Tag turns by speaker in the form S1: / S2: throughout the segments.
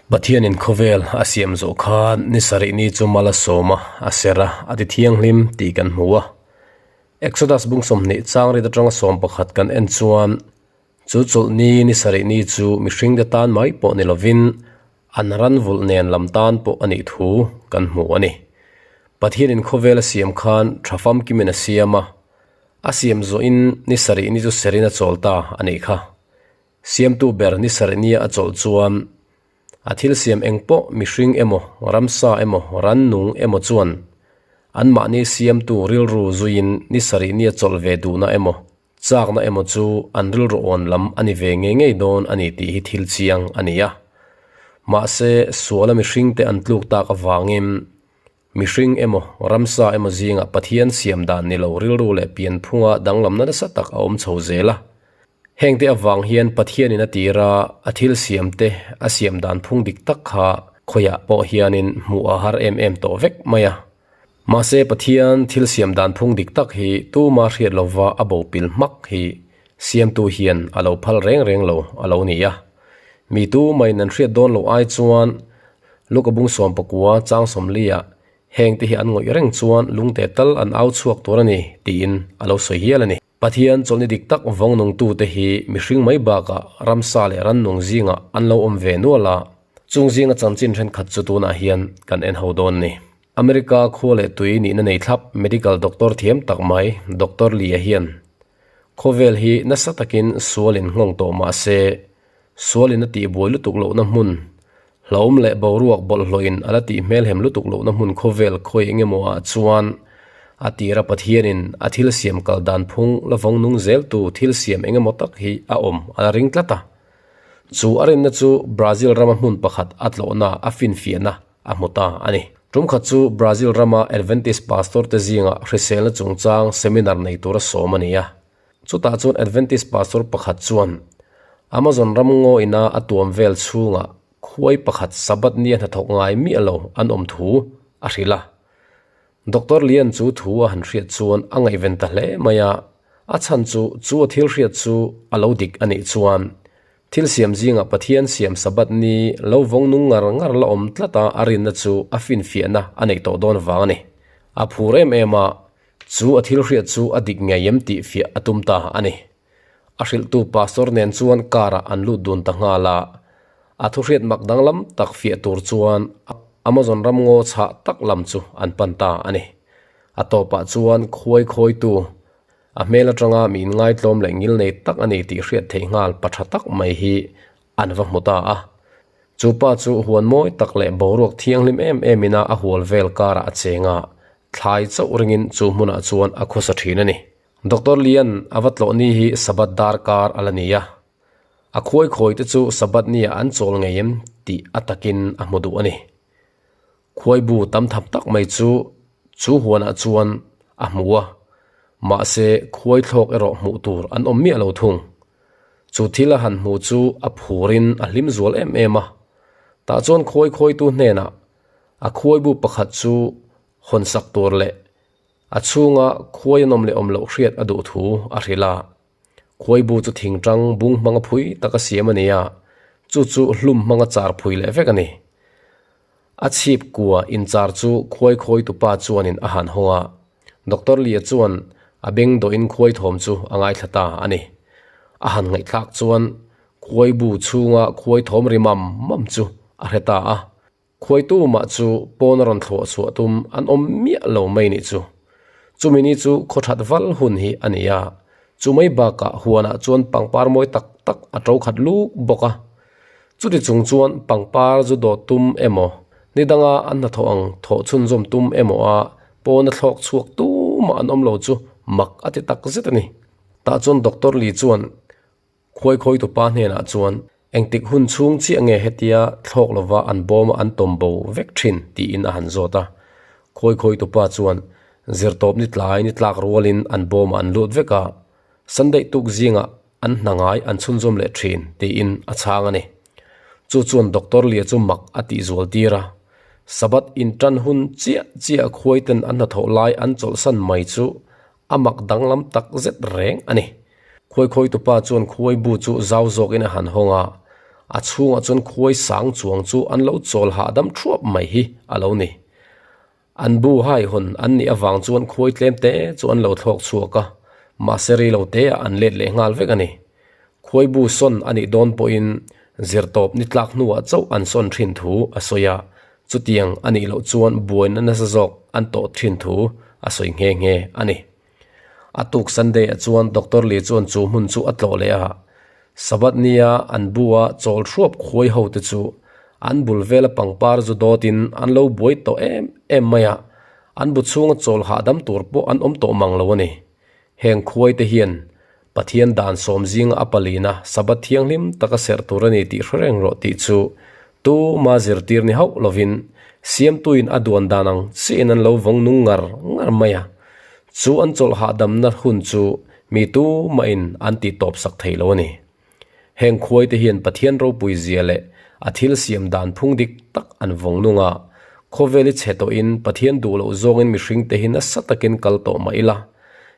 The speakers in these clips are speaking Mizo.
S1: Pathianin khawvel a siam zawh khan ni sarih ni chu mal a sawm a, a ser a, a ti thianghlim tih kan hmu a. Exodus bung 20 changrit atanga 11 kan en chuan chu chawlhni ni sarih ni chu mihringte tan mai pawh ni lovin an ran vulh nen lam tan pawh a nih thu kan hmu a ni. Pathianin khawvel a siam khan tha famkimin a siam a, a siam zawhin ni sarih ni chu serin a chawl ta a nih kha. Siamtu ber ni sarih nia a chawlh chuan a thil siam eng pawh mihring emaw, ramsa emaw, rannung emaw chuan anmahni siamtu rilru zuiin ni sarih nia chawlh ve duhna emaw, chakna emaw chu an rilru awn lam a ni ve ngei ngei dawn a ni tih hi thil chiang a ni a. Mahse, suala mihringte an tluk tak avangin Mihring emaw, ramsa emaw zingah Pathian siam dan ni lo rilru leh pianphunga danglamna nasa tak a awm chho zel a. Hengte avang hian Pathianin a tira a thil siamte a siam dan phung dik tak kha khawiah pawh hianin hmuh a har em em tawh vek mai a. Mahse Pathian thil siam dan phung dik tak hi tuma hriat lova a bo pil hmak hi siamtu hian a lo phal reng reng lo a lo ni a. Mi tumain an hriat dawn loh ai chuan Luka bung 19 chang 40 ah heng te hi an ngawih reng chuan lungte tal an au chhuak tur a ni tiin a lo sawi hial a ni. Pathian chawlhni dik tak vawng nungtute hi mihring mai bakah ramsa leh rannung zingah an lo awm ve nual a, chung zinga chanchin thenkhat chu tunah hian kan en ho dawn ni. America khua leh tui nihna nei thlap medical doctor thiam tak mai Doctor Lee-a hian khawvel hi nasa takin sualin nghawng tawh mah se Sualin a tihbuai lutuk lohna hmun, hlauhawm leh boruak bawlhhlawhin a la tih hmelhem lutuk lohna hmun khawvel khawi eng emaw ah chuan a tira Pathianin a thil siam kal dan phung la vawng nung zeltu thil siam eng emaw tak hi a awm a la ring tlat a. Chu a rinna chu Brazil rama hmun pakhat a tlawhna a finfiahna a hmu ta a ni. Tumkhat chu Brazil rama Adventist pastor te zingah hriselna chungchang seminar nei tura sawm a ni a. Chutah chuan Adventist pastor pakhat chuan Amazon ram ngaw ina a tuam vel chhungah khuai pakhat Sabbath nia hnathawk ngai miah lo an awm thu a hrilh a. Doctor Lian chu thu a han hriat chuan a ngaihven ta hle mai a, a chhan chu chu a thil hriat chu a lo dik a nih chuan thil siam zingah Pathian siam Sabbath ni lo vawng nung ngar ngar la awm tlat a a rinna chu a finfiahna a neih tawh dawn vang a ni. A phur em em a, Chu a thil hriat chu a dik ngei em tih fiah a tum ta a ni. A hrilhtu pastor nen chuan car ah an lut dun ta nghal a, a thuhriat mak danglam tak fiah tur chuan Amazon ram ngaw chhah tak lam chu an pan ta a ni. A tawpah chuan khuai khawitu, a hmel atanga mi inngaitlawm leh ngilnei tak a ni tih hriat theih nghal pa tha tak mai hi an va hmu ta a. Chu pa chu huan mawi tak leh boruak thianghlim em em ina a hual vel karah a cheng a, thlai chauh ringin chu hmunah chuan a khawsa thin a ni. Doctor Lian a va tlawh ni hi Sabbath darkar a la ni a, a khuai khawi te chu Sabbath nia an chawl ngei em tih a takin a hmu duh a ni. Khuai bu tam thap tak mai chu chu huanah chuan a hmu a, mahse khuai thlawk erawh hmuh tur an awm miah lo thung. Chu thil a han hmuh chu a phurin a hlim zual em em a, tah chuan khuai khawitu hnenah a khuai bu pakhat chu hawn sak tur leh a chhunga khuai an awm leh awm loh hriat a duh thu a hrilh a. Khuai bu chu thingtang bung hmanga phui taka siam a ni a, chu chu hlum hmanga char phui leh vek a ni. A chhip kua inchar chu khuai khawitu pa chuanin a han hawng a, Doctor Lia chuan a beng dawhin khuai thawm chu a ngaithla ta a ni. A han ngaihthlak chuan khuai bu chhunga khuai thawm ri mam mam chu a hre ta a. Khuaitu mah chu pawn a rawn thluah chhuah tum an awm miah lo mai nih chu. Chumi ni chu khaw that val hun hi a ni a, chu mai bakah huanah chuan pangpar mawi tak tak a to khat luk bawk a. Chuti chung chuan pangpar zu dawt tum emaw, ni danga an hnathawh ang thawh chhunzawm tum emaw a pawna thlawk chhuak tumah an awm lo chu mak a ti tak zet a ni. Tah chuan Doctor Li chuan Khuai khawitu pa hnenah chuan engtik hun chhung chiah nge hetia thlawk lova an bawma an tawm bo vek thin tiin a han zawt a. Khuai khawitu pa chuan zirtawp ni tlai ni tlak rualin an bawmah an lut vek a, Sunday tuk zingah an hna ngai an chhunzawm leh thin tiin a chhang a ni. Chu chuan Doctor Lia chu mak a tih zual tir a. Sabbath intan hun chiah chiah khuaiten an hnathawh lai an chawlhsan mai chu a mak danglam tak zet reng a ni. Khuai khawitu pa chuan khuai bu chu zau zawkin a han hawng a, A chhungah chuan khuai sang chuang chu an lo chawl hahdam thuap mai hi a lo ni. An bu hai hawn an nih avang chuan khuai tlem te chu an lo thlawk chhuak a, mahse rei lo te ah an let leh nghal vek a ni. Khuai bu sawn a nih dawn pawhin zirtawp ni tlak hnuah chauh an sawn thin thu a sawi a, chutiang a nih loh chuan buaina nasa zawk an tawh thin thu a sawi nghe nghe a ni. A tuk Sunday ah chuan Doctor Lee chuan chu hmun chu a tlawh leh a, Sabbath nia an bu a chawl hruap khuai ho te chu an bul vela pangpar zu dawt in an lo buai tawh em em mai a, an bu chhunga chawl hahdam tur pawh an awm tawh mang lo a ni. Heng khuai te hian Pathian dan sawm zinga a palina Sabbath thianghlim taka serh tur a ni tih hre reng rawh tih chu tuma zirtir ni hauh lovin Siamtuin a duan dan ang chiahin an lo vawng nung ngar ngar mai a. Chu an chawlh hahdamna hun chu mi tumahin an tih tawp sak thei lo a ni. Heng khuai te hian Pathian ropui zia leh a thil siam dan phung dik tak an vawng nung a, khawvel i chhe tawhin Pathian duh loh zawngin mihring te hi nasa takin kal tawh mah ila,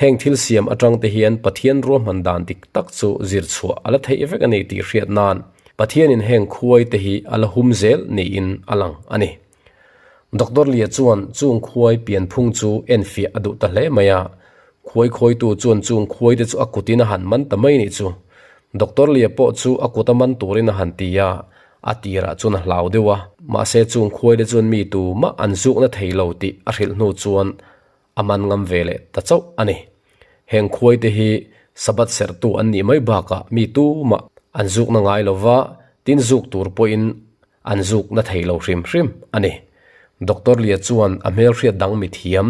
S1: heng thil siam atang te hian Pathian ruahman dan dik tak chu zir chhuah a la theih vek a ni tih hriat nan Pathianin heng khuai te hi a la hum zel niin a lang a ni. Doctor Lia chuan chung khuai pianphung chu enfiah a duh ta hle mai a, khuai khawitu chuan chung khuaite chu a kutin a han man ta mai nih chu. Doctor Lia pawh chu a kut a man turin a han ti a, a tirah chuan a hlau deuh a, mahse chung khuaite chuan mi tumah an zukna thei lo tih a hrilh hnu chuan a man ngam ve leh ta chauh a ni. Heng khuaite hi Sabbath serhtu an nih mai bakah mi tumah an zukna ngai lova, tin zuk tur pawhin an zuk na thei lo hrim hrim a ni. Doctor Lia chuan a hmelhriat dang mithiam,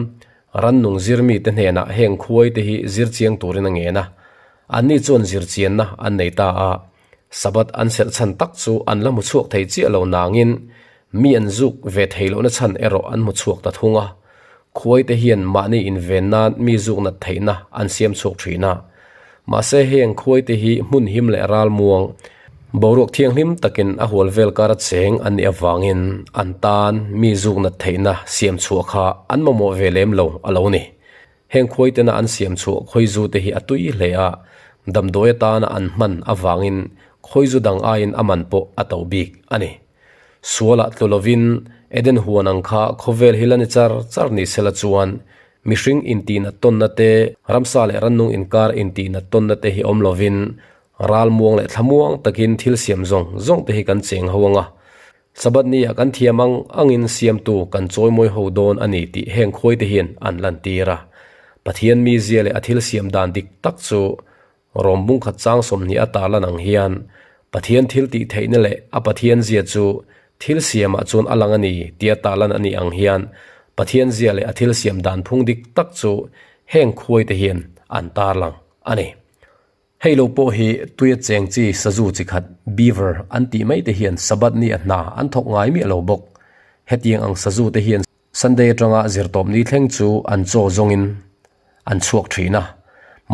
S1: rannung zirmi te hnenah heng khuai te hi zir chiang turin a ngen a. Anni chuan zir chianna an nei ta a, Sabbath an serh chhan tak chu an la hmu chhuak thei chiah lo nangin mi an zuk ve thei lohna chhan erawh an hmu chhuak ta thung a. Khuai te hian mahni inven nan mi zuk nat theihna an siam chhuak thin a. Mahse heng khuai te hi hmun him leh ral muang, boruak thianghlim takin a hual vel kar a cheng an nih avangin an tan mi zuk nat theihna siam chhuah kha an mamawh ve lem lo a lo ni. Heng khuai tena an siam chhuah khawizu te hi a tui hle a, damdawi atana an hman avangin khawizu dang aiin a man pawh a to bik a ni. Sualah tlu lovin Eden huan ang kha khawvel hi la ni char char ni sela chuan mihring intihnat tawnna te, ramsa leh rannung inkar intihnat tawnna te hi awm lovin ralmuang leh thlamuang takin thil siam zawng zawng te hi kan cheng ho ang a. Sabbath ni ah kan thiam ang angin siamtu kan chawimawi ho dawn a ni tih heng khuai te hian an lantir a. Pathian mizia leh a thil siam dan dik tak chu Rawm bungkhat chang 20 a tarlan ang hian Pathian thil tih theihna leh a Pathian zia chu thil siamah chuan a lang a ni tia tarlan a nih ang hian Pathian zia leh a thil siam dan phung dik tak chu heng khuaite hian an tarlang a ni. Hei lo pawh hi tuia cheng chi sazu chi khat beaver an tih mai te hian Sabbath ni a hna an thawk ngai miah lo bawk. Hetiang ang sazu te hian Sunday atanga zirtawp ni thleng chu an chaw zawngin an chhuak thin a,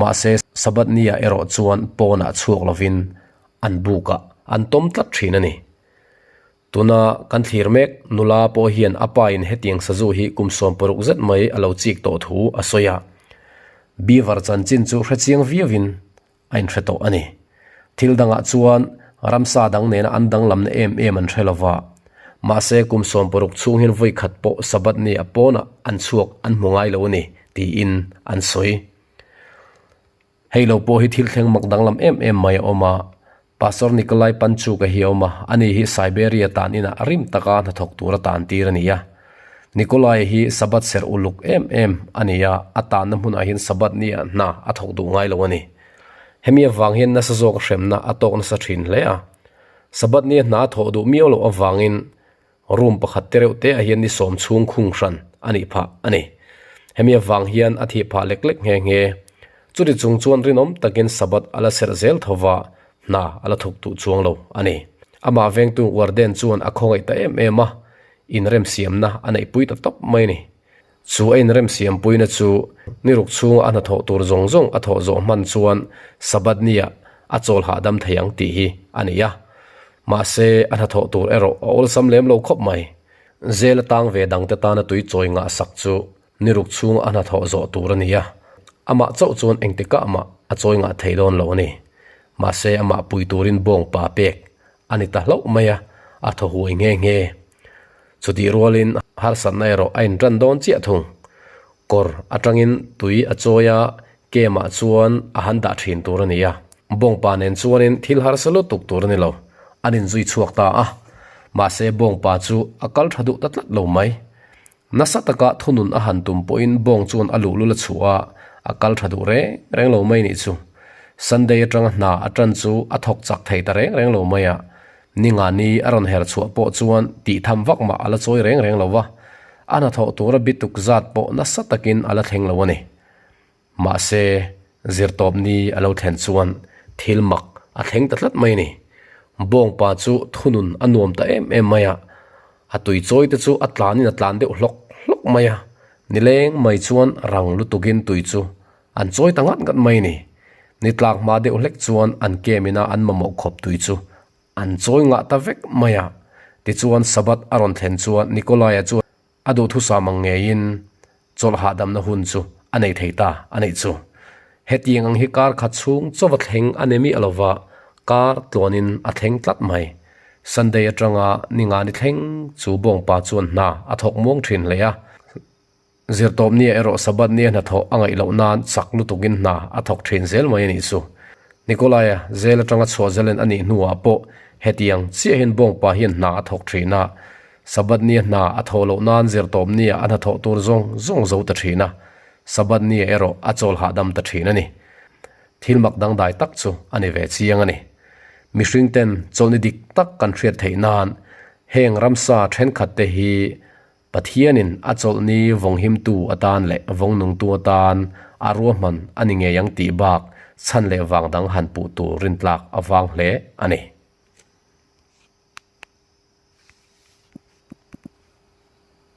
S1: mahse Sabbath ni ah erawh chuan pawnah chhuak lovin an bukah an tawm tlat thin a ni. Tuna kan thlir mek nula pawh hian a pa in hetiang sazu hi kum 60 zet mai a lo chik tawh thu a sawi a, beaver chanchin chu hrechiang viauin a inhre tawh a ni. Thil dangah chuan ramsa dang nena an danglamna em em an hre lova, mahse kum 60 chhung hian vawi khat pawh Sabbath ni a pawnah an chhuak an hmu ngai lo a ni tiin an sawi. Hei lo pawh hi thil thleng mak danglam em em mai a awm a, Pastor Nikolai Panchuk-a hi a awm a, ani hi Siberia tan inah rim taka hnathawk tura tan tir a ni a. Nikolai hi Sabbath serh uluk em em a ni a, a tanna hmunah hian Sabbath nia hna a thawk duh ngai lo a ni. Hemi avang hian nasa zawk hremna a tawk nasa thin hle a. Sabbath nia hna a thawh duh miau loh avangin Room pakhat te reuh te ah hian ni sawm chhung khung hran a nih phah a ni. Hemi avang hian a thih phah lek lek nghe nghe. Chuti chung chuan rinawm takin Sabbath a la serh zel tho va, hna a la thawk duh chuang lo a ni. Amah vengtu warden chuan a khawngaih ta em em a, inremsiamna a neihpui ta tawp mai a ni. Chu a inremsiampuina chu ni ruk chhunga a hnathawh tur zawng zawng a thawh zawh hman chuan Sabbath niah a chawl hahdam thei ang tih hi a ni a. Mahse, a hnathawh tur erawh a awlsam lem lo khawp mai. Zel atang ve dangte tana tui chawi ngah sak chu ni ruk chhunga a hnathawh zawh tur a ni a, amah chauh chuan engtikah mah a chawi ngah thei dawn lo a ni. Mahse, amah pui turin bawngpa pek. a ni ta hlauh mai a, a thaw huai nghe nghe. Chutih rualin harsatna erawh a intan dawn chiah thung. Kawr atangin tui a chawi a, kemah chuan a han dah thin tur a ni a. Bawngpa nen chuanin thil harsa lutuk tur a ni lo, an inzui chhuak ta a. Mahse bawngpa chu a kal tha duh ta tlat lo mai. Nasa taka thunun a han tum pawhin bawng chuan a luhlul a chhuah a, a kal tha duh reng reng lo mai nih chu. Sunday atanga hna a tan chu a thawk chak thei ta reng reng lo mai a, ninga ni a rawn her chhuah pawh chuan tih tham vak mah a la chawi reng reng lo va, a hnathawh tura bituk zat pawh nasa takin a la thleng lo a ni. Mahse, zirtawpni a lo thlen chuan thil mak a thleng ta tlat mai a ni. Bawngpa chu thunun a nuam ta em em mai a, a tui chawi te chu a tlanin a tlan deuh hlawk hlawk mai a, nileng mai chuan rang lutukin tui chu an chawi ta ngat ngat mai a ni. Ni tlak hma deuh hlek chuan an kem ina an mamawh khawp tui chu an chawi ngah ta vek mai a. Tichuan Sabbath a rawn thlen chuan Nikolai-a chuan A duhthusam ang ngeiin chawlh hahdamna hun chu a nei thei ta a nih chu. Hetiang ang hi kar khat chhung chaw va thleng a ni miah lova, kar tluanin a thleng tlat mai. Sunday atanga ninga ni thleng chu bawngpa chuan hna a thawk muang thin hle a. Zirtawpnia erawh Sabbath nia hnathawh a ngaih loh nan chak lutukin hna a thawk thin zel mai a nih chu. Nikolaia zel atanga chhuah zalen a nih hnuah pawh hetiang chiahin bawngpa hian hna a thawk thin a. Sabbath nia hna a thawh loh nan zirtawp nia a hnathawh tur zawng zawng zo ta thin a, Sabbath nia erawh a chawl hahdam ta thin a ni. Thil mak dangdai tak chu a ni ve chiang a ni. Mihring ten chawlhni dik tak kan hriat theih nan heng ramsa thenkhat te hi Pathianin a chawlhni vawnghimtu atan leh vawngnungtu atan a ruahman a ni ngei ang tih bak chhan leh vang dang han puh tur rintlak a vang hle a ni.